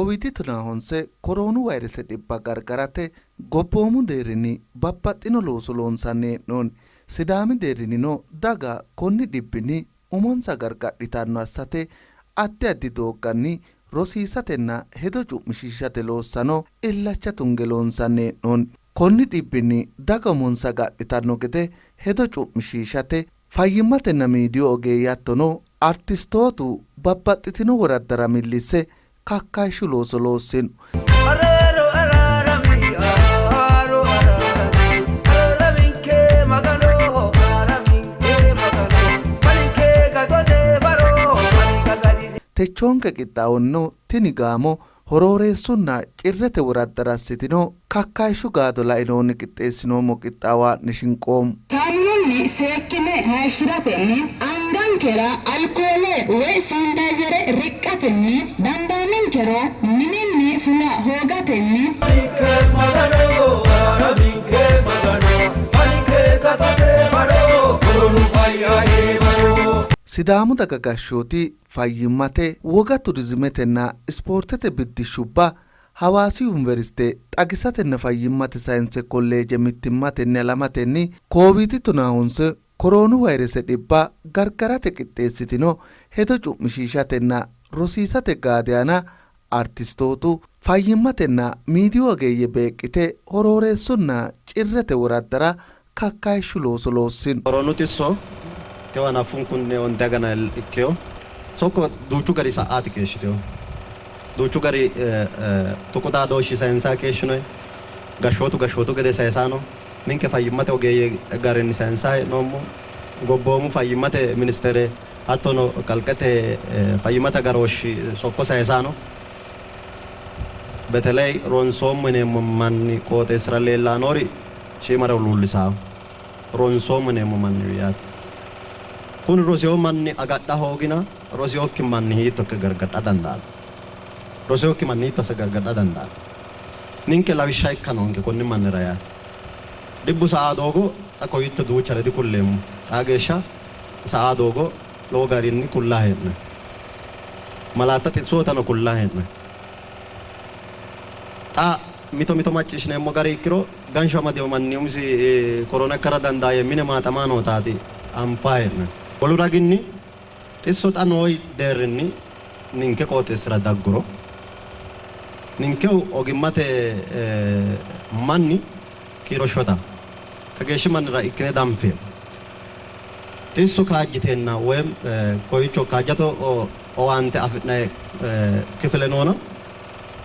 Kooviidi tonaa honse koroonu vayirese dhibba gargarate gobboomu deerrinni babbaxxino looso loonsanni hee'noonni. Sidaami deerrinnino daga konni dhibbinni umonsa gargadhitanno assate addi addi doogganni rosiisatenna hedo cu'mishiishate loossano illacha tunge loonsanni hee'noonni. Konni dhibbinni daga umonsa agadhitanno gede hedo cu'mishiishate fayyimmatenna miidiyu ogeeyye hattono artistootu babbaxxitino woraddara millisse kakkayishshu looso loossino. Techoonke qixxaawonnino tini gaamo Horooreessunna Cirrete woraddara assitino kakkayishshu gaado lainohunni qixxeessinoommo qixxaawo haa'ne shinqoommo. Saamununni seekkine hayishshi'ratenni, angankera alkoole woy saanitayzere riqqatenni, dandaaminkero mininni fula hoogatenni, Ninke Magano, araaraminke Magano, faninke gatote faro, koronu fayya eemaro. Sidaamu daga gashshooti Fayyimmate, woga turizimetenna ispoortete biddishshubba Hawaasi Yuniveriste xagisatenna fayyimmate sayinse kolleeje mittimmatenni halamatenni kooviidi tonaa honse koroonu vayirese dhibba gargarate qixxeessitino hedo cu'mishiishatenna rosiisate gaadi aana artistootu, fayyimmatenna miidiyu ogeeyye beeqqite Horooreessunna Cirrete woraddara kakkayishshu looso loossino. Koroonu xisso tewo hanaffunkunni onte agana ikkino. Sokko duuchu gari sa''aati keeshshitino. Duuchu gari tuqu xaadooshshi sayinsanni keeshshinoyi. Gashshootu gashshootu gede sayisanno. Ninke fayyimmate ogeeyye garinni sayinsanni hee'noommo. Gobboomu fayyimmate ministere hattono kalqete fayyimmate agarooshshi sokko sayisanno. Beteley ronsoommo yineemmo manni qooxeessira leellanni noori shiimare huluullisanno. Ronsoommo yineemmo manniwi yaate. Kuni rosino manni agadha hoogina rosinokki manni hiitto ikke gargadha dandaanno? Rosinokki manni hiitto asse gargadha dandaanno? Ninke lawishsha ikka noonke konni mannira yaate. Dhibbu sa''a doogo xa kowiicho duuchare dikulleemmo. Xaa geeshsha sa''a doogo lowo garinni kullanni hee'noonni. Malaatta xissootano kullanni hee'noonni. Xa mito mito macciishshineemmo gari ikkiro ganshu amadino manni umisi korona ikkara dandaa yee mine maaxamaa nootaati anfanni hee'noonni. Wolu raginni xisso xa noo deerrinni ninke qooxeessira dagguro ninkehu ogimmate manni kiiro shota kageeshshi mannira ikkine danfeemmo. Xisso kaajjiteenna woy kowiicho kaajjado owaante afi'nanni kifile noona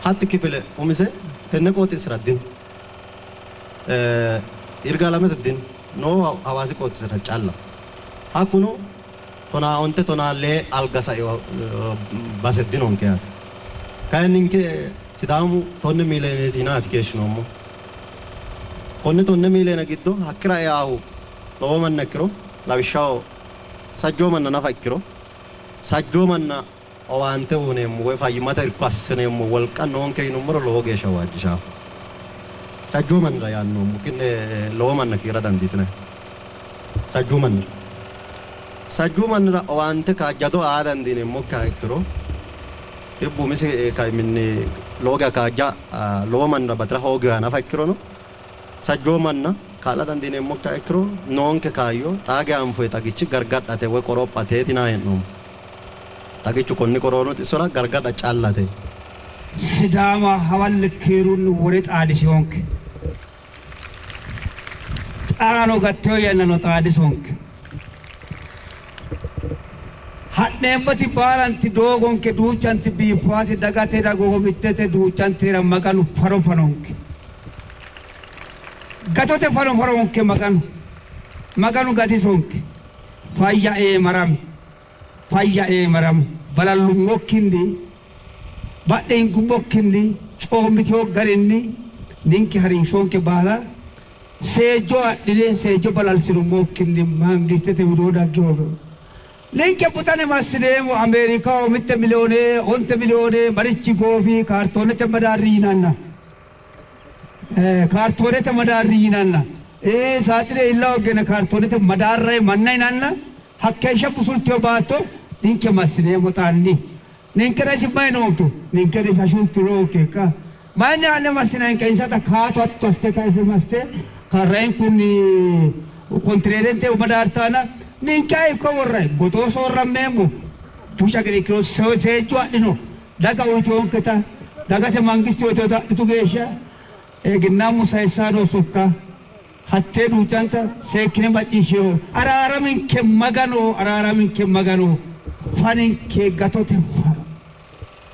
hatti kifile umise tenne qooxeessira dino. Yirgaalamete dino. Noohu Hawaasi qooxeessira calla. Hakkuno tonaa onte tonaa lee alga saino base dinonke yaate. Kayinni ninke Sidaamu tonne miileeneeti yinaati keeshshinoommohu. Konni tonne miileene giddo hakkira eaahu lowo manna ikkiro, lawishshaho sajjoo manna nafa ikkiro, sajjoo manna owaante uyneemmo woy fayyimmate irko assineemmo wolqa noonke yinummoro lowo geeshsha waajjishanno. Sajjuu mannira yaanni noommo, ki'ne lowo manna kiira dandiitinanni. Sajjuu mannira. Sajjuu mannira owaante kaajjado aa dandiineemmokkiha ikkiro, dhibbu umisi kaiminni lowo geya kaajja lowo mannira bati'ra hoogiha nafa ikkirono, sajjoo manna kaa'la dandiineemmokkiha ikkiro, noonke kaayyo xaa geya anfoyi xagichi gargadhate woy qorophateeti yinanni hee'noommo. Xagichu konni koroonu xissora gargadha callate. Sidaama hawalle keerunni wore xaadisihonke. Xaano gattino yannano xaadisonke. Ha'neemmoti baalanti doogonke duuchanti biiffaate dagate dagoomittete duuchantera Maganu faro fanonke. Gatote faro fanonke Maganu. Maganu gatisonke. Fayya eemarami. Fayya eemarami. Balallummokkinni, badhe hingummokkinni, coommitino garinni ninke harinshonke baala seejjo adhine seejjo balalsinummokkinni mangistete widoo daggino. Ninke buxane massineemmo Ameerikaho mitte miliyoone, onte miliyoone marichi goofi kaartoonete madaarri yinanna. Kaartoonete madaarri yinanna. Saaxine iilla hooggeena kaartoonete madaarrayi manna yinanna. Hakkeeshsha busultino baatto ninke massineemmo xaanni. Ninkera isi mayi noonke? Ninkera isi hashuntu noonke ikka? Mayinni haa'ne massinayinka? Insata kaato hatto assite kayise massite karrainkunni kontineerete madaartaana ninke hiikko worray? Godoo soorrammeemmo. Busha gede ikkiro seejjo adhino. Daga uyitinonketa dagate mangiste uyitinota adhitu geeshsha egennaammu sayissanni noo sokka hattee duuchanta seekkine macciishshino. Araaraminke Magano, araaraminke Magano, faninke gatote faro,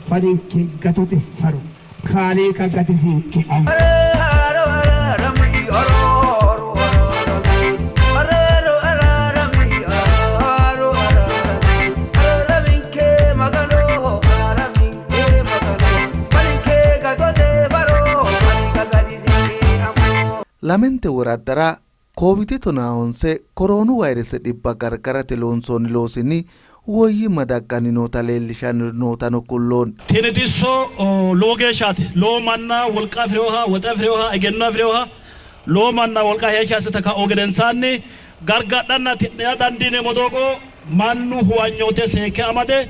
faninke gatote faro, Kaaliiqa gatisinke. Amen. Lamente woraddara Koovidi 19 koroonu vayirese dhibba gargarate loonsoonni loosinni woyyimma dagganni noota leellishanni nootano kulloonni. Tini xisso lowo geeshshaati. Lowo manna wolqa afi'rinoha, woxe afi'rinoha, egenno afi'rinoha, lowo manna wolqa heeshshi assite ka'u gedensaanni gargadhanna tidhina dandiineemmo doogo mannu huwanyoote seekke amade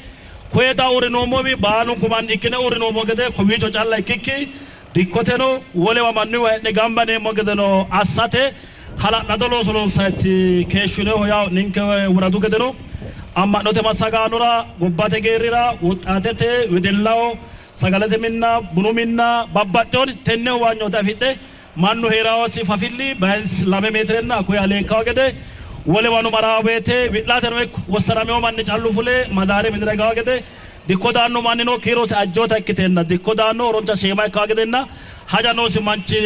koye xa uurrinoommowi baalunku manni ikkine uurrinoommo gede kowiicho calla ikkikki dikkoteno wolewa mannuwa hee'ne gamba yineemmo gedeno assate hala'lado looso loonsanniiti keeshshinohu. Yawo ninke woradu gedeno amma'note massagaanora, gobbate geerrira, woxxaatete, wedellaho, sagalete minna, bunu minna babbaxxinori tenne huwanyoote afidhe mannu hee'rawosi fafilli bayinsi 2 meetirenna hakkuyi alee ikkawo gede wolewano marawo woyte wi'lateno ikko wossanamino manni callu fule madaare minira higawo gede dikko daanno mannino kiirosi ajjota ikkiteenna dikko daanno horonta shiima ikkawo gedenna haja noosi manchi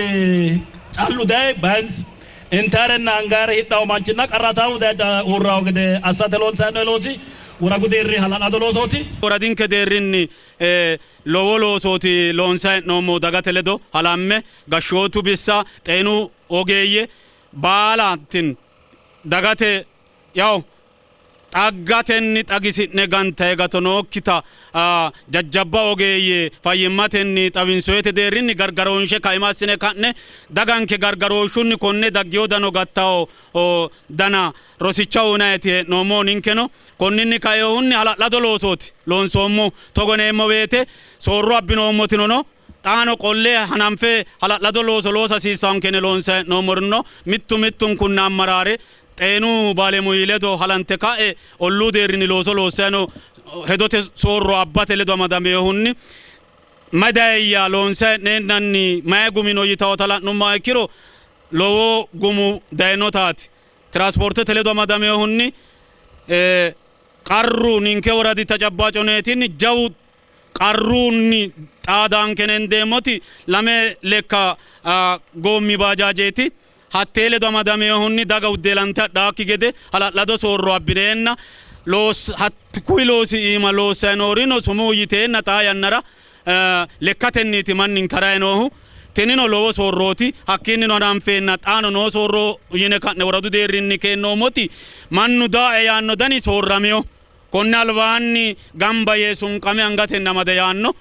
callu daye bayinsi intayirenna angayire hidhawo manchinna qarraataamu daye uurrawo gede assate loonsanni hee'noonni loosi woradu deerri hala'lado loosooti. Woradinke deerrinni lowo loosooti loonsanni hee'noommohu dagate ledo halamme gashshootu bissa, xeenu ogeeyye baalanti dagate yawo xaggatenni xagisi'ne gantayi gato nookkita jajjabba ogeeyye fayyimmatenni xawinsoyete deerrinni gargaroonshe kaima assine ka'ne daganke gargarooshshunni konne daggewo dano gattawo dana rosicha uynanniiti hee'noommohu. Ninkeno konninni kainohunni hala'lado loosooti loonsoommohu. Togo yineemmo woyte soorro abbinoommotino no, xaano qolle hananfe hala'lado looso loosa hasiissanonke yine loonsanni hee'noommorino no. Mittu mittunkunna ammaraare xeenu baalemuyi ledo halante ka'e olluu deerrinni looso loossanni no. Hedote soorro abbate ledo amadaminohunni mayi dayiyya loonsanni hee'neennanni mayi gumi no yitawota la'nummoha ikkiro lowo gumu dayinotaati. Tiraspoortete ledo amadaminohunni qarru ninke woradi tacabbaaconeetinni jawu qarrunni xaadanke hendeemmoti lame lekka goommi baajaajeeti. Hattee ledo amadaminohunni daga uddeelante hadhaakki gede hala'lado soorro abbineenna hakkuyi loosi iima loossanni noorino sumuu yiteenna xaa yannara lekkatenniiti manninke harayi noohu. Tinino lowo soorrooti. Hakkiinnino hananfeenna xaano noo soorro yine ka'ne woradu deerrinni keennoommoti mannu daae yaanno dani soorramino. Konni albaanni gamba yee sunqame angatenni amade yaanno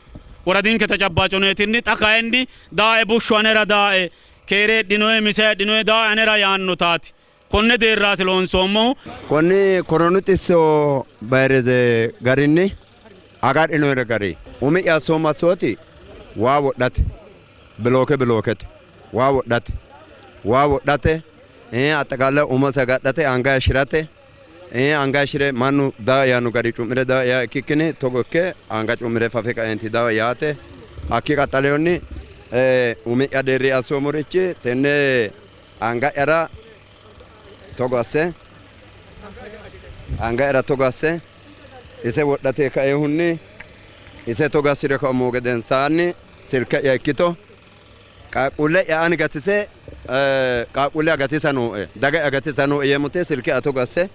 woradinke tacabbaaconeetinni xa kayinni daae bushshu anera daae keere heedhinoye misa heedhinoye daae anera yaannotaati. Konne deerraati loonsoommohu. Konni koronu xisso vayrese garinni agadhinoyere gari umi'ya assoommo assooti waa wodhate bilooke bilookete waa wodhate waa wodhate axaqalle umosi agadhate anga hayishirate anga hayishire mannu daa yaanno gari cu'mire daa yaa ikkikkinni togo ikke anga cu'mire fafe kaeenti daa yaate. Hakki qaxxalehunni umi'ya deerri assoommorichi tenne anga'yara togo asse anga'yara togo asse ise wodhate kaehunni ise togo assire kaummo gedensaanni silke'ya ikkito qaaqquulle'ya ani gatise qaaqquulle'ya gatisa nooe daga'ya gatisa nooe yeemmote silke'ya togo asse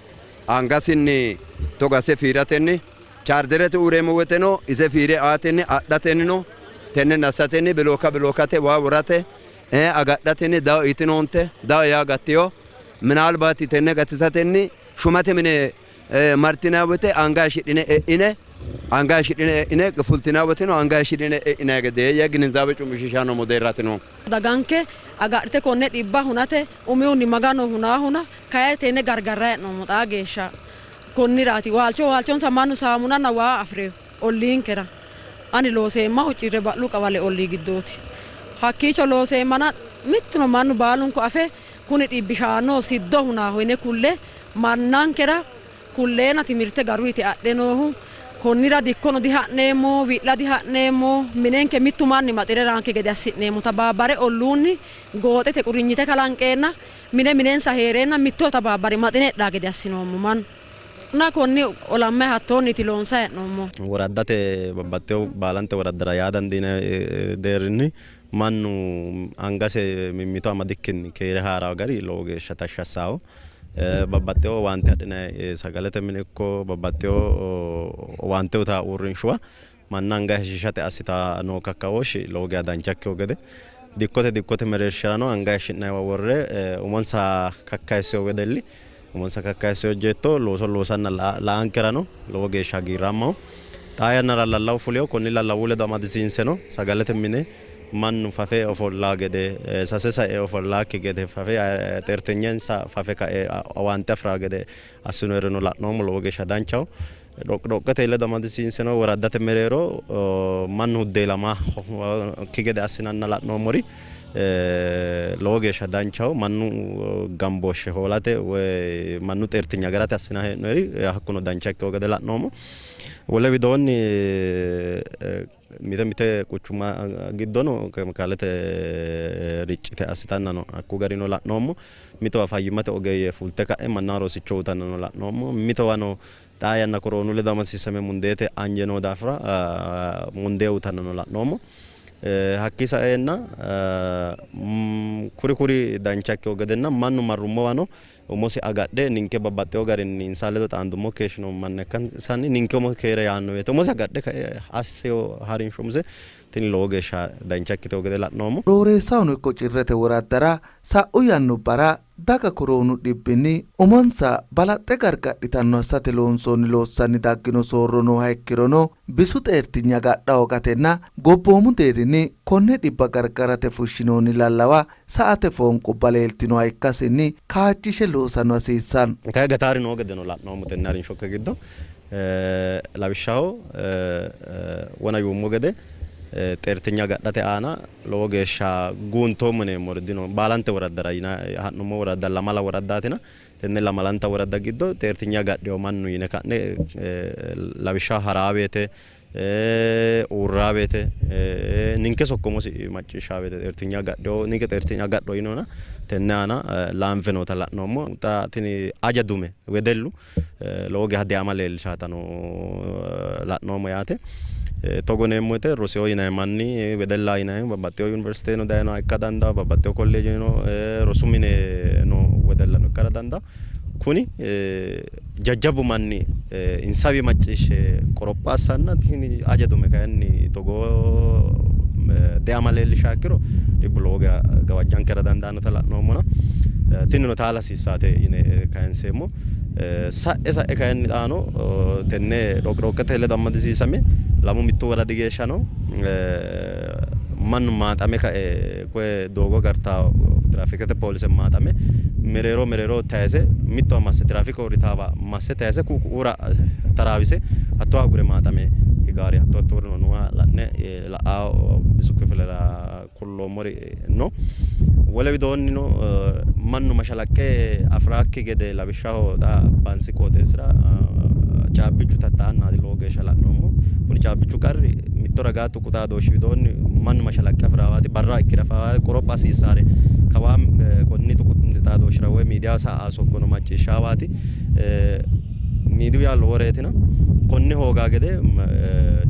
angasinni togo asse fiiratenni chaarjerete uureemmo woteno ise fiire aatenni adhatennino tenne assatenni bilooka bilookate waa worate agadhatenni dawo itinoonte dawo yaa gattiyo minaalbaati tenne gatisatenni shumate mine martinanni wote anga hayishidhine e'ine anga hayishidhine e'ine fultinanni woteno anga hayishidhine e'inanni gede yee ginizaabe cu'mishiishanno deerraati noohu. Daganke agadhite konne dhibba hunate umihunni Magano hunaahuna kayi tenne gargarrayi hee'noommo xaa geeshsha. Konniraati waalcho waalchonsa mannu saamunanna waa afi'rino. Olliinkera ani looseemmahu Cirre Ba'lu qawale ollii giddooti. Hakkiicho looseemmana mittuno mannu baalunku afe kuni dhibbi shaannoho siddo hunaaho yine kulle mannankera kulleena timirte garuyiti adhe noohu. Konnira dikkono diha'neemmo, wi'la diha'neemmo, minenke mittu manni maxire raanke gede assi'neemmo. Tabaabbare olluunni gooxete qurinyite kalanqeenna mine minensa hee'reenna mittoho tabaabbare maxine edhaa gede assinoommo mannu. Na konni olamme hattoonniiti loonsayi hee'noommohu. Woraddate babbaxxewo baalante woraddara yaa dandiinanni deerrinni mannu angase mimmito amadikkinni keere haa'ranno gari lowo geeshsha tashshi assanno. Babbaxxewo owaante adhinanni sagalete mine ikko babbaxxewo owaante uyitanno uurrinshuwa manna anga hayishshiishate assitanni noo kakkaooshshi lowo geya dancha ikkino gede dikkote dikkote mereershirano anga hayishshi'nanniwa worre umonsa kakkayissino wedelli umonsa kakkayissino ejjeetto looso loosanna la''ankerano lowo geeshsha hagiirraammaho. Xaa yannara lallawu fulino, konni lallawu ledo amadisiinseno sagalete mine mannu fafe ofollawo gede, sase sae ofollaakki gede, fafe xeertinyensa fafe kae owaante afi'rawo gede assinoyireno la'noommo, lowo geeshsha danchaho. Dhoqidhoqqete ledo amadisiinseno woraddate mereero mannu huddeelamannokki gede assinanna la'noommori lowo geeshsha danchaho. Mannu gambooshshe hoolate woy mannu xeertinye agarate assinanni hee'noyiri hakkuno dancha ikkino gede la'noommo. Wole widoonni Mite mite quchumma giddono kemikaalete riccite assitannano hakku garino la'noommo. Mitowa fayyimmate ogeeyye fulte ka'e mannaho rosicho uytannano la'noommo. Mitowano xaa yanna koroonu ledo amadisiisame mundeete anje noo daafira mundee uytannano la'noommo. Hakkii saeenna kuri kuri dancha ikkino gedenna mannu marrummowano umosi agadhe ninke babbaxxewo garinni insa ledo xaandummo keeshshinoommo manna ikkansanni ninke umo keere yaanno woyte umosi agadhe kae assino harinsho umise tini lowo geeshsha dancha ikkitino gede la'noommo. Rooreessahono ikko Cirrete woraddara sa'u yannubbara daga koroonu dhibbinni umonsa balaxxe gargadhitanno assate loonsoonni loossanni daggino soorro nooha ikkirono bisu xeertinye agadha hoogatenna gobboomu deerrinni konne dhibba gargarate fushshinoonni lallawa sa''ate foonqubba leeltinoha ikkasinni kaajjishe loosano hasiissanno. Kayi gataari noo gedeno la'noommo tenne harinshonke giddo. Lawishshaho, wona yuummo gede xeertinye agadhate aana lowo geeshsha guuntoommo yineemmori dino. Baalante woraddara yinanni ha'nummo woradda lamala woraddaatina tenne lamalanta woradda giddo xeertinye agadhino mannu yine ka'ne lawishshaho Haraawete, uurraa weete ninke sokko umosi macciishshaa weete xeertinye agadho ninke xeertinye agadho yinona tenne aana laanfe noota la'noommo. Xa tini aja dume wedellu lowo geeshsha deama leellishaatano la'noommo yaate. Togo yineemmo woyte roseho yinanni manni wedellaho yinanni babbaxxewo yuniversiteno dayinoha ikka dandawo, babbaxxewo kolleejeno rosu mine noo wedellano ikkara dandawo. Kuni jajjabbu manni insawi macciishshe qoropho assanna tini aja dume kayinni togoo deama leellishaa ikkiro dhibbu lowo geya gawajjankera dandaannota la'noommona tinino taala hasiissaate yine kayinseemmo. Sa'e sa'e kayinni xaano tenne dhoqidhoqqete ledo amadisiisame lamu mittu woradi geeshshano mannu maaxame kae koye doogo agartawo tiraafikete poolise maaxame mereero mereeroho tayise mittowa masse tiraafike uurritaawa masse tayise ku'u ku'uura taraawise hattowa agure maaxame higaari hatto hattoorino nooha la'ne la'awo bisu kifilera kulloommori no. Wole widoonnino mannu mashalaqqe afi'raakki gede lawishshaho xa Bansi qooxeessira caabbichu tatta''annaati lowo geeshsha la'noommo. Kuni caabbichu qarri mitto ragaa tuqu xaadooshshi widoonni mannu mashalaqqe afi'raawaati, barra ikkire afaawaati, qoropha hasiissaare kawaa konni tuqu xaadooshshira woy miidiyaho sa''aa sokkono macciishshaawaati. Miidiyu yaa loworeetina konne hoogaa gede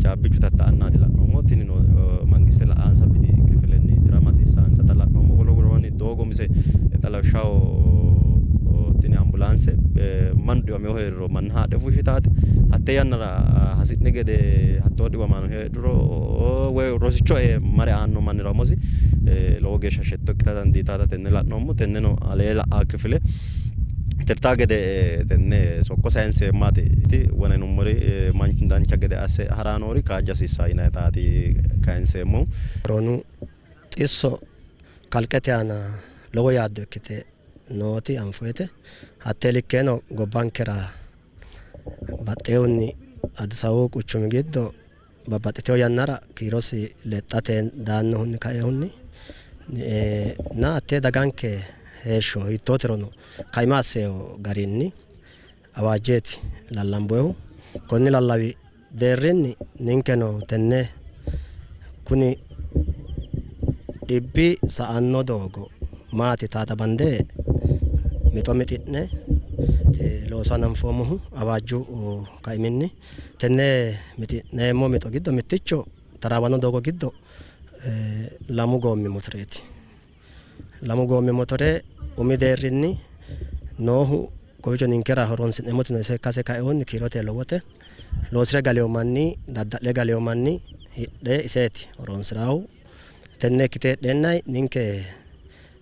caabbichu tatta''annaati la'noommo. Tinino mangiste la''aansa bidi kifilenni tirama hasiissaansata la'noommo. Wolu widoonni doogo mise xa lawishshaho tini ambulaanse mannu dhiwaminohu hee'riro manna haadhe fushshitaati. Hatte yannara hasi'ni gede hattoo dhiwamaano heedhuro woy rosicho ee mare aanno mannira umosi lowo geeshsha shetto ikkita dandiitaata tenne la'noommo. Tenneno alee la'aa kifile tirtaa gede tenne sokko sayinseemmaati. Wona yinummori manchu dancha gede asse ha'raa noori kaajja hasiissanno yinayitaati kayinseemmohu. Koroonu xisso kalqete aana lowo yaaddo ikkite nooti anfoyite. Hattee likkeno gobbankera baxxinohunni Addis Ababu quchumi giddo babbaxxitino yannara kiirosi lexxate daannohunni kainohunni na hattee daganke heeshsho hiittootirono kaima assino garinni awaajjeeti lallamboyihu. Konni lallawi deerrinni ninkeno tenne kuni dhibbi sa''anno doogo maati taata bande mixo mixi'ne looso hananfoommohu awaajju kaiminni tenne mixi'neemmo mixo giddo mitticho taraawanno doogo giddo lamu goommi motoreeti. Lamu goommi motore umi deerrinni noohu kowiicho ninkera horonsi'neemmotino ise ikkase kainohunni kiirote lowote. Loosire galeyo manni, dadda'le galeyo manni hidhe iseeti horonsi'raahu. Tenne ikkite heedheennanni ninke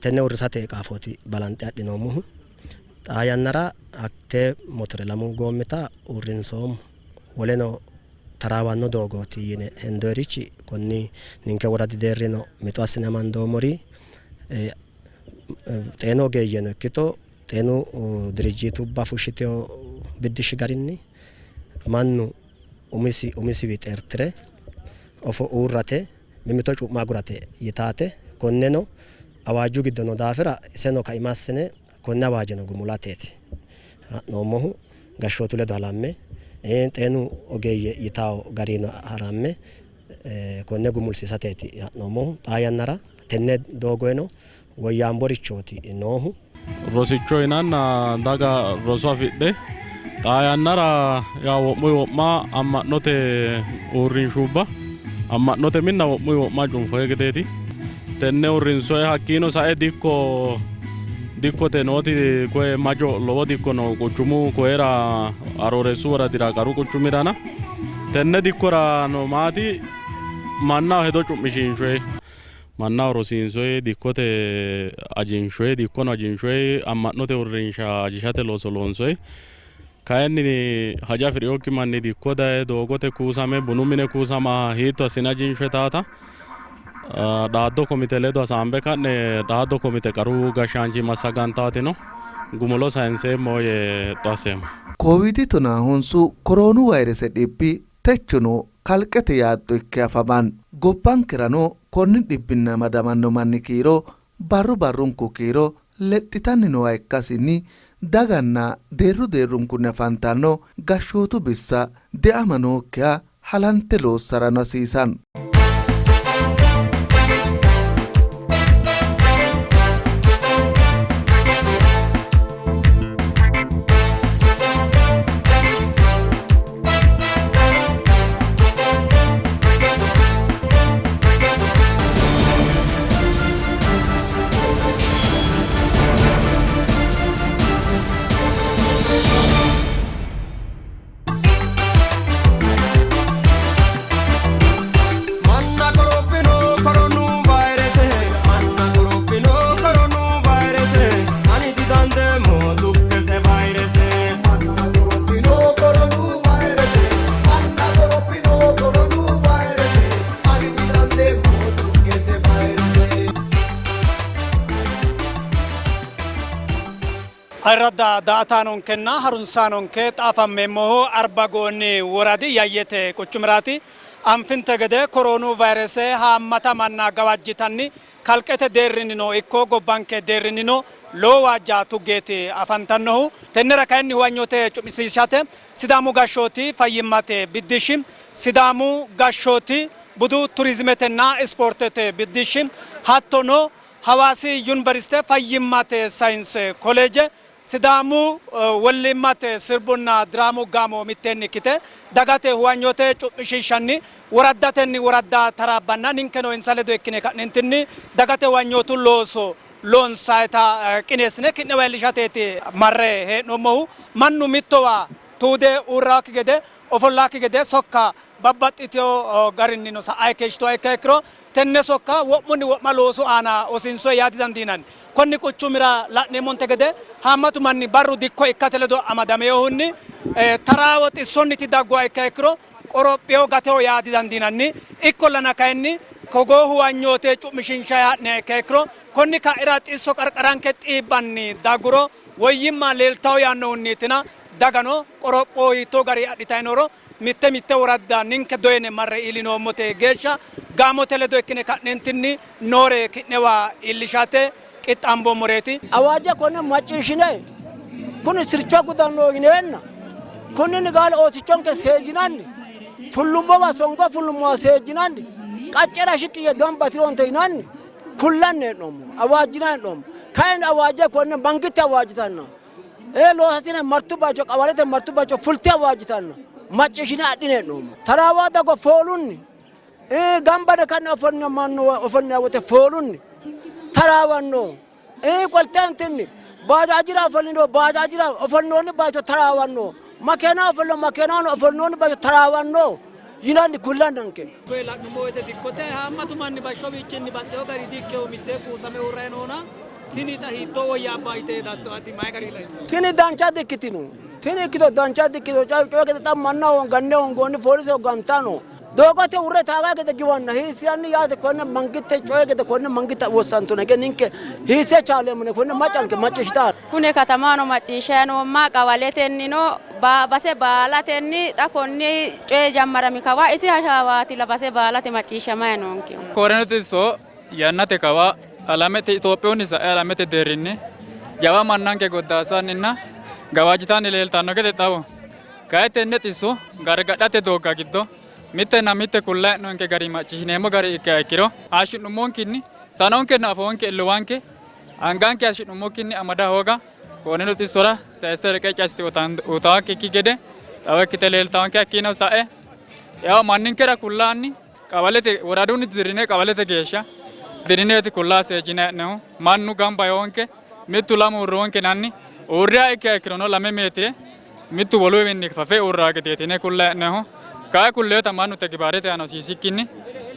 tenne uurrisate qaafooti balanxe adhinoommohu. Xaa yannara hattee motore lamu goommita uurrinsoommo. Woleno taraawanno doogooti yine hendoyirichi konni ninke woradi deerrino mixo assine amandoommori xeenu ogeeyyeno ikkito xeenu dirijjitubba fushshitino biddishshi garinni mannu umisi umisiwi xeertire ofo uurrate mimmito cu'ma agurate yitaate konneno awaaju giddo noo daafira iseno kaima assine konne awaajeno gumulateeti ha'noommohu. Gashshootu ledo halamme, xeenu ogeeyye yitawo garino haramme konne gumulsiisateeti ha'noommohu. Xaa yannara tenne doogoyino woyyaamborichooti noohu. Rosicho yinanna daga roso afidhe xaa yannara yaa wo'muyi wo'ma amma'note uurrinshubba amma'note minna wo'muyi wo'ma cunfoye gedeeti. Tenne uurrinsoye hakkiino sae dikko dikkote nooti koye majo lowo dikko no quchumu koyera Arooreessu woradira qaru quchumirana tenne dikkora no maati mannaho hedo cu'mishiinshoye mannaho rosiinsoye dikkote ajinshoye dikkono ajinshoye amma'note uurrinsha ajishate looso loonsoye kayinni haja afi'rinokki manni dikko daye doogote kuusame bunu mine kuusama hiitto assine ajinshoye taata dhaaddo komite ledo hasaambe ka'ne dhaaddo komite qaru gashshaanchi massagantaatino gumulo sayinseemmo yee hexxo asseemmo. Kooviidi tonaa honsu koroonu vayirese dhibbi techono kalqete yaaddo ikke afamanno. Gobbankerano konni dhibbinni amadamanno manni kiiro barru barrunku kiiro lexxitanni nooha ikkasinni daganna deerru deerrunkunni afantanno gashshootu bissa deama nookkiha halante loossarano hasiisanno. Manna korophino koronu vayrese manna korophino koronu vayrese ani didandeemmo dukkese vayrese manna korophino koronu vayrese manna korophino koronu vayrese ani didandeemmo dukkese vayrese. Ayirradda daa''ataanonkenna harunsaanonke xa afammeemmohu Arbagooni woradi Yayyete quchumiraati. Anfinte gede koroonu vayrese haammata manna gawajjitanni kalqete deerrinnino ikko gobbanke deerrinnino lowo waajja tuggeeti afantannohu. Tennera kayinni huwanyoote cu'misiisate Sidaamu gashshooti fayyimmate biddishshi, Sidaamu gashshooti budu turizimetenna ispoortete biddishshi hattono Hawaasi Yuniveriste Fayyimmate Sayinse Koleeje, Sidaamu Wolliimmate Sirbunna Diraamu Gaamo mitteenni ikkite dagate huwanyoote cu'mishiishshanni woraddatenni woradda taraabbanna ninkeno insa ledo ikkine ka'neentinni dagate huwanyootu looso loonsayita qineessine ki'newa iillishateeti marre hee'noommohu. Mannu mittowa tuude uurraakki gede, ofollaakki gede sokka babbaxxitino garinnino sa'anni keeshshituha ikkiha ikkiro tenne sokka wo'munni wo'ma loosu aana hosiinsoyi yaa didandiinanni. Konni quchumira la'neemmonte gede haammatu manni barru dikko ikkate ledo amadaminohunni taraawo xissonniti dagguha ikkiha ikkiro qorophino gateho yaa didandiinanni. Ikkollana kayinni togoo huwanyoote cu'mishiinshayi ha'niha ikkiha ikkiro konni ka'ira xisso qarqaranke xiibbanni dagguro woyyimma leeltanno yaannohunniitina Dagano qoropho hiittoo garinni adhitanni nooro mitte mitte woradda ninke doyine marre iillinoommote geeshsha gaamote ledo ikkine ka'neentinni noore ki'newa iillishate qixxaamboommoreeti. Awaaje konne macciishshine kuni sircho gudanno yineenna kunninni gaale oosichonke seejjinanni fullummowa songo fullummowa seejjinanni qaccera shiqqi yee gamba tiroonte yinanni kullanni hee'noommo, awaajjinanni hee'noommo. Kayinni awaaje konne mangitte awaajjitanno. Ee loosasine martu bayicho qawalete martu bayicho fulte awaajjitanno macciishshine adhine hee'noommo. Taraawa dago foolunni ee gamba ka'ne ofollino mannu ofollino wote foolunni taraawanno. Ee qolteentinni baajaajira ofollino baajaajira ofollinoonni bayicho taraawanno. Makeena ofollino makeenahono ofollinoonni bayicho taraawanno yinanni kullannanke. Koye la'nummo woyte dikkote haammatu manni bashshowiichinni baxxewo gari di-ikkewo mittee kuusame uurrayi noona tini xa hiittoo woyyaabbawo yite hedatto ati mayi garii laitto? Tini dancha dikkitino. Tini ikkito dancha dikkitino. Coye gede xa manna ganne hongoonni poolise gantanno. Doogote uurre taaga gede giwanna hiissiranni yaate konne mangitte coye gede konne mangitte wossantune ge ninke hiisse chaaleemmone konne maccanke macciishshitaare. Kune katamano macciishshanni noomma, qawaletennino base baalatenni xa konni coyi jammarami kawa isi hasaawaatilla base baalate macciishshamayi noonkehu. Koorenu xisso yannate kawa alamete Itophiyunni sa'e alamete deerrinni jawa mannanke goddaassanninna gawajjitanni leeltanno gede xawo. Kayi tenne xisso gargadhate doogga giddo mittenna mitte kullayi hee'noonke gari macciishshineemmo gari ikkiha ikkiro hayishshi'nummonkinni sanonkenna afoonke illuwanke anganke hayishshi'nummokkinni amada hooga kooninu xissora sayisse reqecci assite uyitaankekki gede xawo ikkite leeltaanke. Hakkiino sae yawo manninkera kullaanni qawalete woradunni dirrine qawalete geeshsha dirineeti kullaa seejjine hee'nehu mannu gamba yoonke mittu lamu uurroonke nanni uurriha ikkiha ikkirono 2 meetire mittu woluwiinni fafe uurraa gedeeti yine kulla hee'nehu. Kayi kulleeta mannu tegibaarete aana hosiisikkinni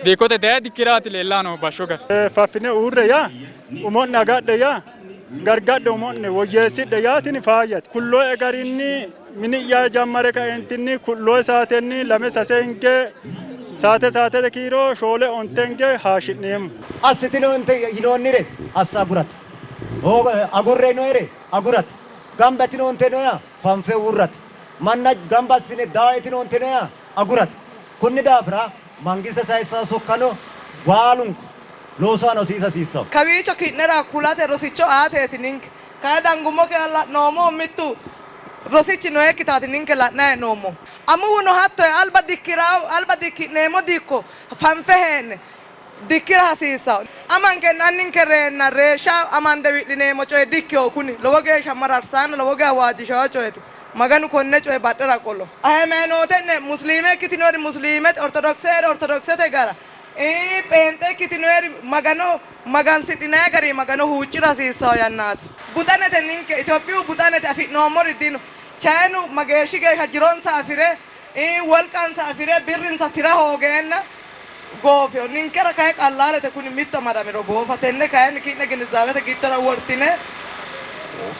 dikkote daye dikkiraati leellanni noohu bashsho gari. Faffine uurre yaa umo'ne agadhe yaa gargadhe umo'ne woyyeessidhe yaa tini faayyate. Kulloe garinni mini'ya jammare kaeentinni ku'loe saatenni 2 sase hinge saate saatete kiiro 4 onte hinge haashi'neemmo. Assitinoonte yinoonnire assa agurate. Agurre yinoyire agurate. Gamba yitinoonte yinoyiha fanfe uurrate. Manna gamba assine daa yitinoonte yinoyiha agurate. Kunni daafira mangiste sayissanno sokkano baalunku loosu aana hosiisa hasiissanno. Kawiicho ki'nera kulate rosicho aateeti ninke kayi dangummo geya la'noommohu mittu rosichi noekkitaati ninke la'nayi hee'noommohu. Amuwuno hatto alba dikki'ranno, alba dikki'neemmo dikko fanfe hee'ne dikkira hasiissanno. Amankenna anninke reenna reeshsha amande wi'lineemmo coye dikkino kuni. Lowo geeshsha mararsanno, lowo geya waajjishanno coyeeti. Maganu konne coye badhera qolo. Haymanoote'ne Musliime ikkitinori Musliimete, Ortodokseeri Ortodokisete gara, Pheenxe ikkitinori Magano magansidhinanni garinni Magano huucci'ra hasiissanno yannaati. Buxanete ninke Itophiyu buxanete afi'noommori dino. Chayinu mageeshshi geeshsha jironsa afi're, wolqansa afi're birrinsa tira hoogeenna goofino. Ninkera kayi qallaalete kuni mittu amadamiro goofa. Tenne kayinni ki'ne ginizaawete giddora wortine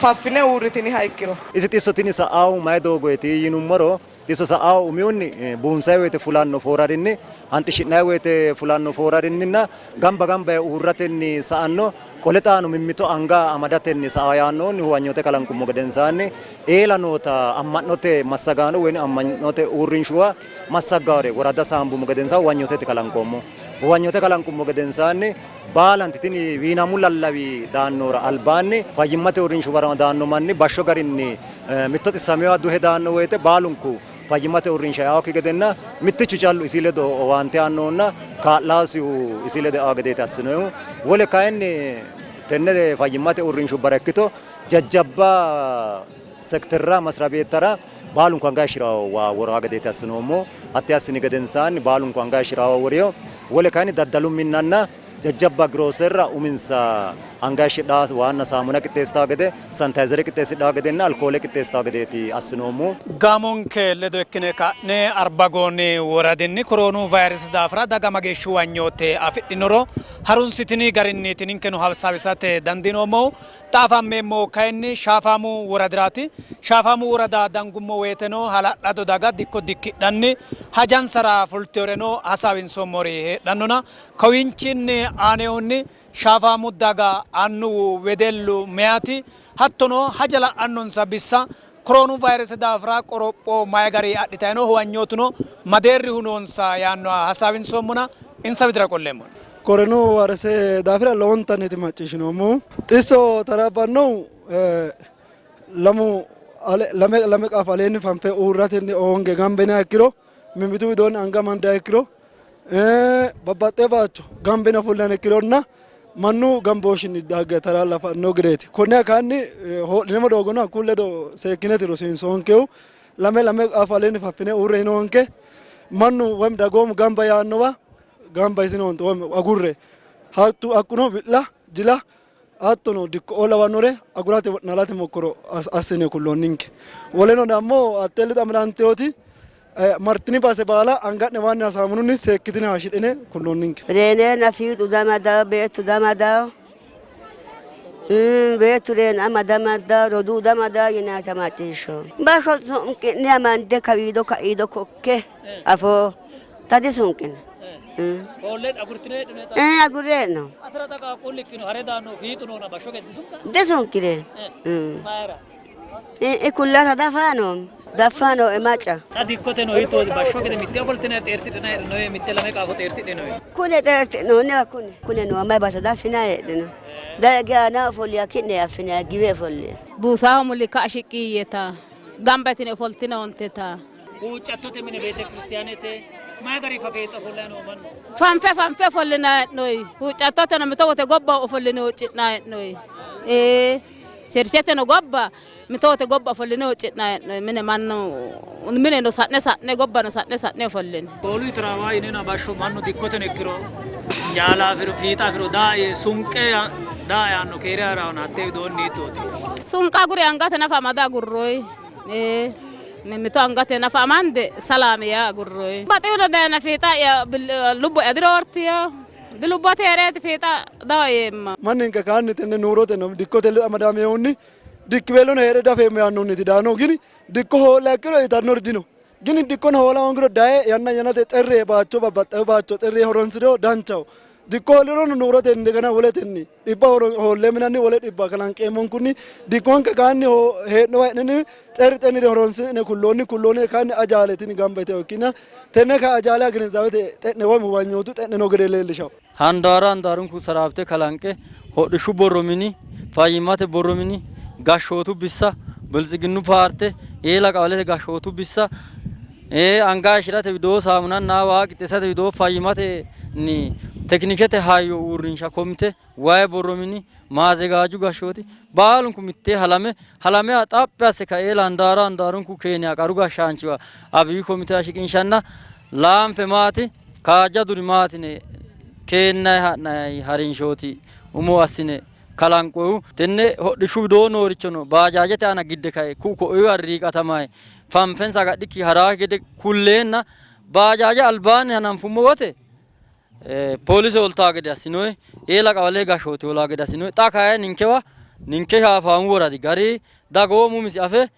faffine uurritiniha ikkiro. Isi xisso tini sa'aahu mayi doogoeti yinummoro, xisso sa'aahu umihunni buunsanni woyte fulanno foorarinni, hanxishi'nanni woyte fulanno foorarinninna gamba gamba yee uurratenni sa'anno. Qole xaano mimmito anga amadatenni sa'a yaannohunni huwanyoote kalanqummo gedensaanni eela noota amma'note massagaano woy amma'note uurrinshuwa massaggaare worada saambummo gedensaanni huwanyootete kalanqoommo. Huwanyoote kalanqummo gedensaanni baalanti tini wiinamu lallawi daannohura albaanni fayyimmate uurrinshuwara daanno manni bashsho garinni mitto xissaminoha duhe daanno woyte baalunku fayyimmate uurrinsha eaokki gedenna mittichu callu isi ledo owaante aannohunna kaa'laasihu isi ledo eao gedeeti assinoyihu. Wole kayinni tenne fayyimmate uurrinshubbara ikkito jajjabba sekiterra masirabeettara baalunku anga hayishshi'rawo waa woraa gedeeti assinoommo. Hatte assini gedensaanni baalunku anga hayishshi'rawo worino. Wole kayinni daddalu minnanna jajjabba girooserra uminsa anga hayishshidhaa waanna saamuna qixxeessitaa gede, sanitayizere qixxeessidhaa gedenna alkoole qixxeessitaa gedeeti assinoommohu. Gaamonke ledo ikkine ka'ne Arbagooni woradinni koroonu vayrese daafira daga mageeshshi huwanyoote afidhinoro harunsitini garinniiti ninkeno hasaawisate dandiinoommohu. Xa afammeemmohu kayinni Shaafaamu woradiraati. Shaafaamu worada dangummo woyteno hala'lado daga dikko dikkidhanni hajansara fultinoreno hasaawinsoommori heedhannona Kawiinchinni aanehunni Shaafaamu daga, annuwu, wedellu, meyaati hattono haja la'annonsa bissa Koroonu vayrese daafira qoropho mayi gari adhitayi no, huwanyootuno ma deerrihu noonsa yaannoha hasaawinsoommona insa widira qolleemmo. Koronu vayrese daafira lowontanniiti macciishshinoommohu. Xisso taraabbannohu lamu lame lame qaafo aleenni fanfe uurratenni hoonge gamba yiniha ikkiro mimmitu widoonni anga amandiha ikkiro babbaxxewo bayicho gamba yine ofollinanni ikkironna mannu gambooshshinni dagge taraalafanno gedeeti. Konne kayinni hoo'lineemmo doogono hakkuyi ledo seekkineeti rosiinsoonkehu. Lame lame qaafo aleenni faffine uurre yinoonke. Mannu woyim dagoomu gamba yaannowa gamba yitinoonte woyim agurre. Hakkuno wi'la, jila hattono dikko''oo lawannore agurate wo'naalate mokkoro assine kulloonninke. Woleno dammo hattee ledo amadantinoti martini base baala anga'ne waanna saamununni seekkitine hayishshidhine kulloonninke. Reeneenna fiixu damadawo, beettu damadawo, beettu reena ama damadawo, roduu damadawo yinannita macciishshoommo. Bashsho sunqi'ne amande kawiido ka'iido kokke afoo xa disunqino. Hoolleen agurtine heedhine xa? Ee agurre hee'noommo. Atera xa qaaqquullu ikkino hare daanno fiixu noona bashsho gede disunqa? Disunqire. Mayira? Kullata dafaano daffano e macca. Xa dikkote no hiittooti bashsho gede mitte ofoltine xeertidhina heedhinoye mitte lame qaafo xeertidhinoye. Kune xeerti'noonniwa kune kune noo mayi base daffina heedhino. Daye aana ofolliya ki'ne affina giwe ofolliya. Buusaho muli ka'a shiqqi yiiyyeta, gamba yitine ofoltinoonteta. Huuccattote mine beetekiristiyaanete mayi gari fafeexa ofollayi noo mannu? Fanfe fanfe ofollinayi hee'noyi. Huuccattoteno mito wote gobba ofolline huucci'nayi hee'noyi. Ee, chercheteno gobba mito wote gobba ofolline huucci'nayi hee'noyi. Mine mannu mineno sa'ne sa'ne gobbano sa'ne sa'ne ofolline. Foolu taraawa yinena bashsho mannu dikkoteno ikkiro jaala afiro fiixa afiro daa yee sunqe daa yaanno keere harawana hattee widoonni hiittooti? Sunqa agure angate nafa amada agurroyi. Ee, mimmito angate nafa amande salaami yaa agurroyi. Baxewino dayna fiixa'ya lubbo'ya diroortiyo. Dilubbote hee'reeti fiixa dawa yeemma. Manninke kayinni tenne nuurote dikkote ledo amadaminohunni dikkiweelono hee're dafeemmo yaannohunniti daannohu. Gini dikko hoola ikkiro itannori dino. Gini dikkono hoola hoongiro daye yanna yannate xerre bayicho babbaxxewo bayicho xerre horonsi'riro danchaho. Dikko hoolirono nuurotenni indegena woletenni dhibba hoolleemmo yinanni wole dhibba kalanqeemmonkunni dikkonke kayinni hee'nowa hee'nenni xerri xennire horonsi'ne kulloonni kulloonni kayinni ajaale tini gamba yitewo ikkinnina tenne kayi ajaale ginizaawete xe'ne woy huwanyootu xe'ne noo gede leellishawo. Handaara handaarunku saraabte kalanqe hodhishshu borro mini, fayyimmate borro mini, gashshootu bissa, Biltsiginnu paarte, eela qawalete gashshootu bissa, anga hayishshi'rate widoo saamunanna waa qixxeessate widoo fayyimatenni tekinikete hayyo uurrinsha komite, wayi borro mini, maazegaaju gashshooti baalunku mittee halame halameha xaphi asse kae handaara handaarunku Keeniya qaru gashshaanchiwa Abiy komitewa shiqinshanna laanfe maati kaajjaduri maati yine keennanni ha'nanni harinshooti umo assine kalanqoyihu. Tenne hodhishshu widoo noorichono baajaajete aana gidde kae ku'u ko'iiwa riiqatamayi fanfensa agadhikki haraakki gede kulleenna baajaaje albaanni hananfummo wote Poolise oltaa gede assinoyi, eela qawale gashshooti olaa gede assinoyi. Xa kayi ninkewa ninke Shaafaamu woradi gari dagoomu umisi afe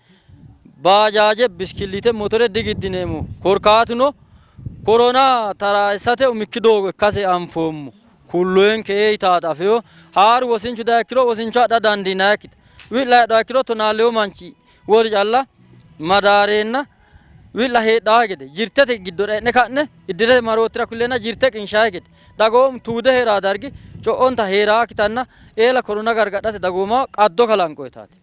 baajaaje, biskilliite, motore digiddineemmo. Korkaatuno korona taraissate umikki doogo ikkase anfoommo. Kulloyenke ee yitaata afeyo. Haaru wosinchu dayi ikkiro wosincho adha dandiinayikkita. Wi'la heedhuha ikkiro tonaa lewu manchi wori calla madaareenna wi'la heedhaa gede jirtete giddora e'ne ka'ne iddirete maroottira kulleenna jirte qinshayi gede dagoomu tuude hee'raa dargi co'onta hee'raakkitanna eela korona gargadhate dagooma qaddo kalanqoyitaati.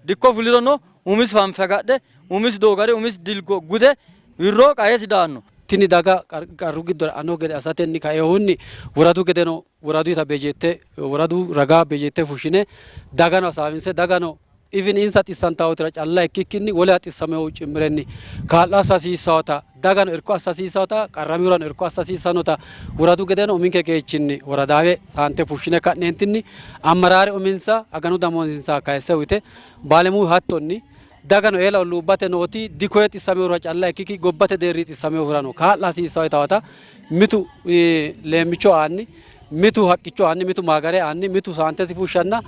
Dikko fulirono umisi fanfe agadhe umisi doogari umisi dilgo gude wirro qaesi daanno. Tini daga qarru giddora e'anno gede assatenni kainohunni woradu gedeno woraduyita bejeette woradu raga bejeette fushshine dagano hasaawinse dagano Even insa xissantawotira calla ikkikkinni wolewa xissamewo cimmirenni kaa'lo assa hasiissawota dagano irko assa hasiissawota qarramihurano irko assa hasiissannota woradu gedeno uminke qeechinni woradaawe saante fushshine ka'neentinni ammaraare uminsa aganu damoozinsa kayisse uyite baalemuwi hattonni dagano eela olluubbate nooti dikoye xissamehura calla ikkikki gobbate deerri xissamehurano kaa'la hasiissawo yitawota mitu leemmicho aanni mitu haqqicho aanni, mitu maagare aanni, mitu saantesi fushshanna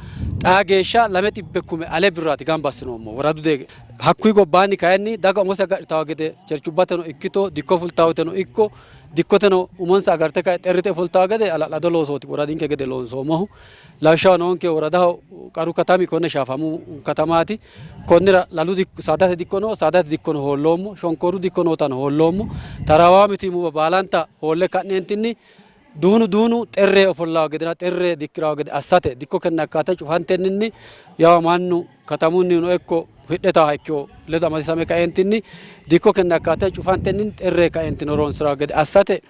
xaa geeshsha 200 kume ale birraati gamba assinoommo woradu deerrinni. Hakkuyi gobbaanni kayinni daga umose agadhitanno gede cherchubbateno ikkito dikko fultawoteno ikko Dikkoteno umonsa agarte ka'e xerrite ofoltawo gede hala'lado loosooti woradinke gede loonsoommohu. Lawishshaho noonke woradaho qaru katami konne Shaafamu katamaati. Konnira lalu dikko, saadate dikko no, saadate dikkono hoolloommo, shonkooru dikko nootano hoolloommo. Taraawawo mitiimmuwa baalanta hoolle ka'neentinni duunu duunu xerre ofollawo gedenna xerre dikkirawo gede assate dikko kenna akkaata cufantenninni yawo mannu katamunnino ikko hidhe taaha ikkiwo ledo amadisame kaeentinni dikko kenna akkaata cufantenni xerre kaeentino horonsirawo gede assate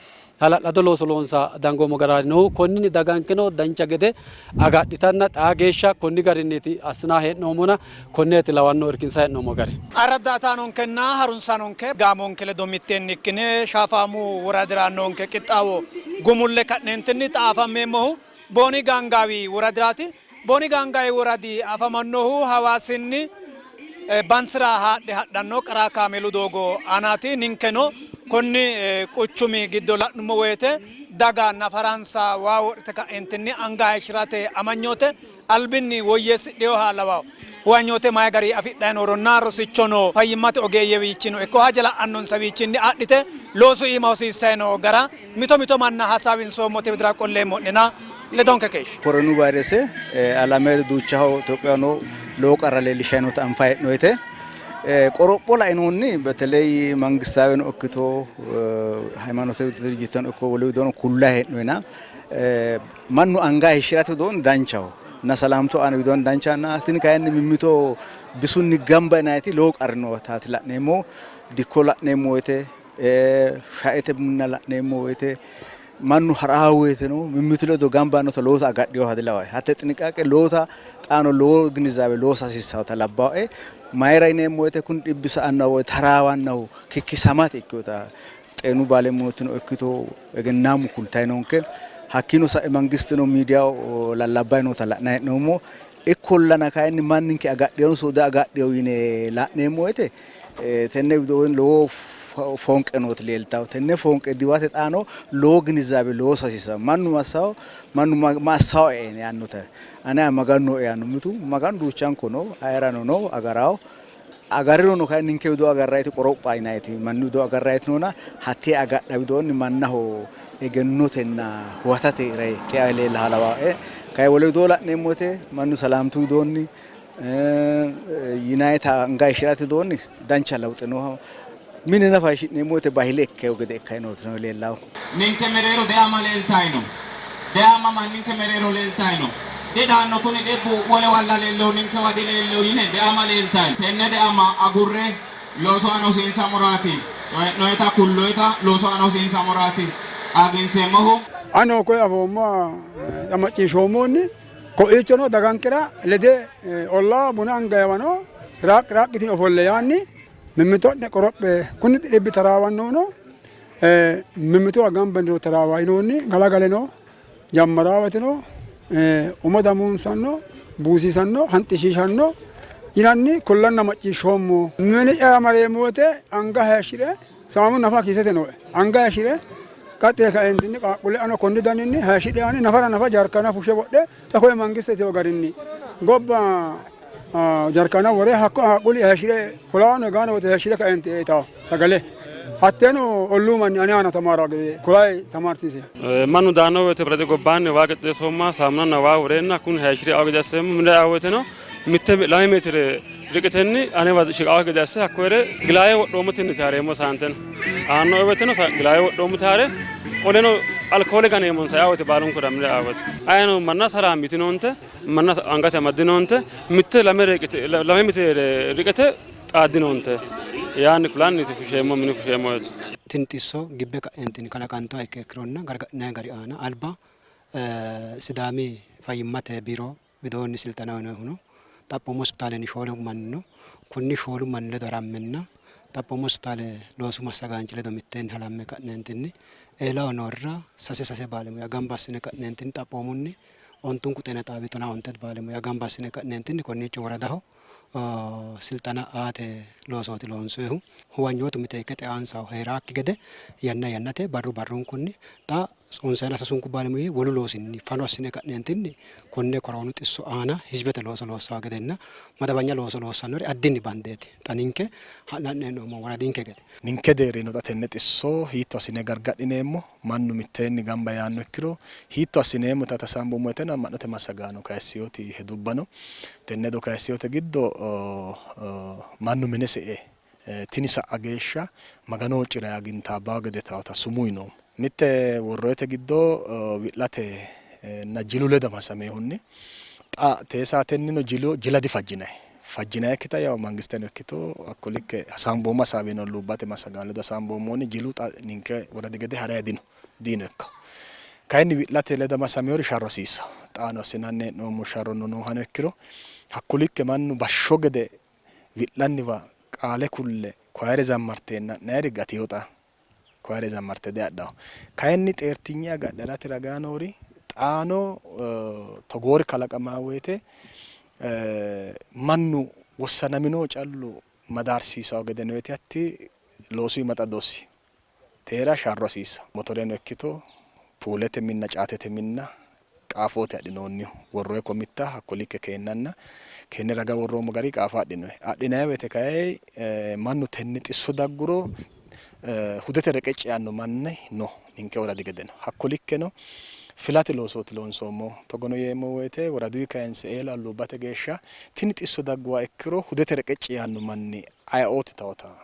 hala'lado looso loonsa dangoommo garaati noohu. Konninni dagankeno dancha gede agadhitanna xaa geeshsha konni garinniiti assinanni hee'noommona konneeti lawanno irkinsanni hee'noommo gari. Arraddaataanonkenna harunsaanonke gaamonke ledo mitteenni ikkine Shaafaamu woradira noonke qixxaawo gumulle ka'neentinni xa afammeemmohu Booni Gaangaawi woradiraati. Booni Gaangaawi woradi afamannohu Hawaasinni Bansi'ra haadhe hadhanno qara kaameelu doogo aanaati. Ninkeno konni quchumi giddo la'nummo woyte daga nafaransa waa wodhite ka'eentinni anga hayishshi'rate amanyoote albinni woyyeessidhinoha lawanno. Huwanyoote mayi garinni afidhanni nooronna rosichono fayyimmate ogeeyyewiichinnino ikko haja la'annonsawiichinni adhite loosu iima hosiissanni noo gara mito mito manna hasaawinsoommote widira qolleemmo'nena ledonke keeshshe. Koronu vayrese alame duuchaho Itophiyahono lowo qarra leellishshanni noota anfanni hee'noyite. Qoropho lainohunni beteley mangistaaweno ikkito hayimaanote dirijjittano ikko wole widoonni kullayi hee'noyina mannu anga hayishshi'rate widoonni danchaho እና ሰላምቱ aana widoonni danchahonna tini kayinni mimmito bisunni gamba yinayiti lowo qarri nootaati la'neemmohu. Dikko la'neemmo woyite shaete minna la'neemmo woyite mannu ha'raa woyiteno mimmitu ledo gamba yaannota lowota agadhinoha dilawae. Hatte xiniqaaqe lowota xaano lowo ginizaabe loosa hasiissannota labbaae. Mayira yineemmo woyite kuni dhibbi sa''annohu woy taraawannohu kikkisamate ikkinota xeenu baalemootino ikkito egennaammu kultanni noonke. Hakkiino sa'e mangisteno miidiyaho lallabbanni noota la'nanni hee'noommo. Ikkollana kayinni manninke agadhinonso diagadhino yine la'neemmo woyite tenne widoonni lowo foonqe nooti leeltanno. Tenne foonqe diwate xaano lowo ginizaabe loosa hasiissanno. Mannu massawo mannu ma assawoe yaannota ane Maganu nooe yaanno mitu Maganu duuchanko no ayerano no agarawo agarirono kayinni ninke widoo agarrayiti qoropha yinayiti mannu widoo agarrayiti noona hattee agadha widoonni mannaho egennotenna huwatate rayi xea leellaha lawaae. Kayi wole widoo la'neemmo woyte mannu salaamtu widoonni yinayita anga hayishshi'rate widoonni dancha lawuxe nooha mine nafa hayishshi'neemmo woyte bahile ikkeyo gede ikkayi nooti leellawo. Ninke mereero deama leeltayi no. Deama manninke mereero leeltayi no. Didaanno kuni dhibbu wolewalla leellewo ninkewa dileellewo yine deama leeltayi no. Tenne deama agurre loosu aana hosiinsammoraati coyi'noyita kulloyita loosu aana hosiinsammoraati qaagiinseemmohu. Anino koye afoommoha macciishshoommohunni koiichono dagankera lede ollaa buna angayiwano raaqqi raaqqi yitine ofolle yaanni mimmito'ne qorophe kuni dhibbi taraawannohuno mimmituwa gamba yiniro taraawa yinoonni galagaleno jammarawateno umo damuunsanno buusiisanno hanxishiishanno yinanni kullanna macciishshoommo. Mini'ya mareemmo woyte anga hayishshi're saamu nafa kiisete nooe anga hayishshi're qaxxe kaeentinni qaaqquulle'yano konni daninni hayishshidhe yaanni nafara nafa jarkana fushshe wodhe xa koye mangiste itino garinni gobba jarkana wore hakko qaaqquulli hayishshi're fulaano higaano woyte hayishshi're kaeenti itawo sagale hatteeno olluu manni ane aana tamaara gede kulayi tamaarsiise. Mannu daanno woyte birate gobbaanni waa qixxeessoomma saamunanna waa woreenna kuni hayishshire eao gede asseemmo. Minira eao woyteno mitte lame meetire riqitenni anewa shiqawo gede asse hakkoyere gilaaye wodhoommotinni hareemmo saanteno aannoe woyteno gilaaye wodhoommoti haare qoleno alkoole ganeemmonsa eao woyte baalunkura minira eao woyte ayeno manna salaam yitinoonte manna angate amaddinoonte mitte lame lame meetire riqite xaaddinoonte yaanni kulanniiti fusheemmo mini fusheemmo woyte. Tini xisso gibbe ka'eentinni kalaqantuha ikkiha ikkironna gargadhinanni gari aana alba Sidaami fayyimmate biiro widoonni silxeena uyinoyhuno xaphoomu hospitaalenni shoolu manni no. Kunni shoolu manni ledo harammenna xaphoomu hospitaale loosu massagaanchi ledo mitteenni halamme ka'neentinni eelaho noorira sase sase baalemuya gamba assine ka'neentinni xaphoomunni ontunku xeena xaabi tonaa onte baalemuya gamba assine ka'neentinni konniicho woradaho silxeena aate loosooti loonsoyihu. Huwanyootu miteekke xeansahu hee'raakki gede yanna yannate barru barrunkunni xa Onsayina sasunku baalemuyi wolu loosinni fano assine ka'neentinni konne koroonu xisso aana hizibete looso loossanno gedenna madabanya looso loossannori addinni bandeeti xa ninke ha'nanni hee'noommo woradinke gede. Ninke deerrino xa tenne xisso hiitto assine gargadhineemmo, mannu mitteenni gamba yaanno ikkiro hiitto assineemmo yitaata hasaambummo woyteno amma'note massagaano kayissinoti hedubba no. Tenne hedo kayissinote giddo mannu minesi e''e tini sa'a geeshsha Magano huucci'rayi agintaabbanno gede yitaata sumuu yinoommo. Mitte worroyite giddo wi'late nna jilu ledo amasaminohunni xa tee saatennino jilu jila difajjinanni. Fajjinannikkita yawo mangisteno ikkito hakko likke hasaamboommo hasaawino olluubbate massagaano ledo hasaamboommohunni jilu xa ninke woradi gede harayi dino diino ikka. Kayinni wi'late ledo amasaminori sharro hasiissanno. Xaano assinanni hee'noommo sharrono noohano ikkiro hakko likke mannu bashsho gede wi'lanniwa qaale kulle koyare zammarteenna ha'nayiri gatino xa. Koyare zammarte diadhanno. Kayinni xeertinye agadhe harate ragaa noori xaano togoori kalaqamanno woyte mannu wossanaminohu callu madaarsiisanno gede no yite hatti loosu iima xadosi teera sharro hasiissanno. Motoreno ikkito puulete minna caatete minna qaafooti adhinoonnihu. Worroonni komitta hakko likke keennanna keenne raga worroommo gari qaafo adhinoonni. Adhinanni woyte kayi mannu tenne xisso dagguro hudete reqecci yaanno manni no ninke woradi gedeno. Hakko likkeno filate loosooti loonsoommohu. Togono yeemmo woyte woraduyi kayinse eela olluubbate geeshsha tini xisso dagguha ikkiro hudete reqecci yaanno manni ayeooti tawota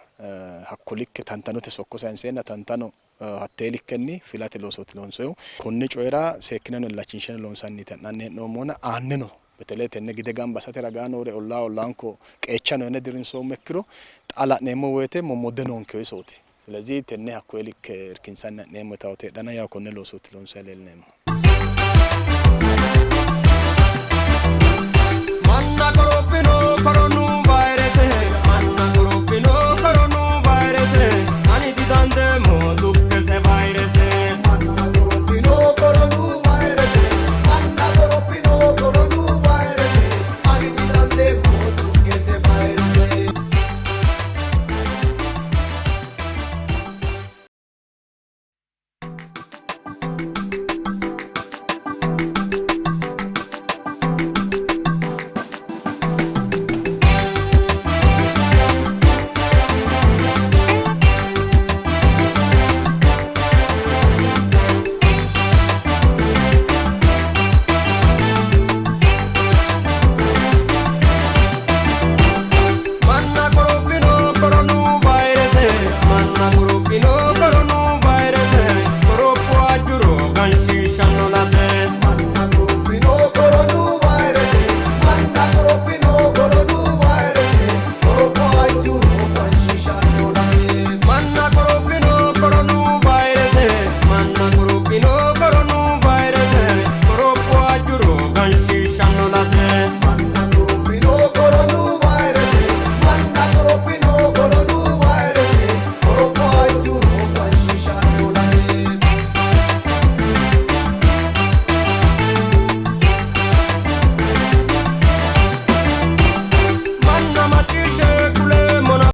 hakko likke tantanote sokko sayinseenna tantano Hattee likkenni filate loosooti loonsoonnihu. Konni coyira seekkineno illachinsheno loonsanniiti ha'nanni hee'noommohuna aanneno betele tenne gide gamba assate ragaa noore ollaa ollaanko qeechano yine dirrinsoommo ikkiro xa la'neemmo woyte mommodde noonkehu isooti. Silezih tenne hakkoye likke irkinsanni ha'neemmo yitawoti heedhana yaw konne loosooti loonsanni leellineemmohu.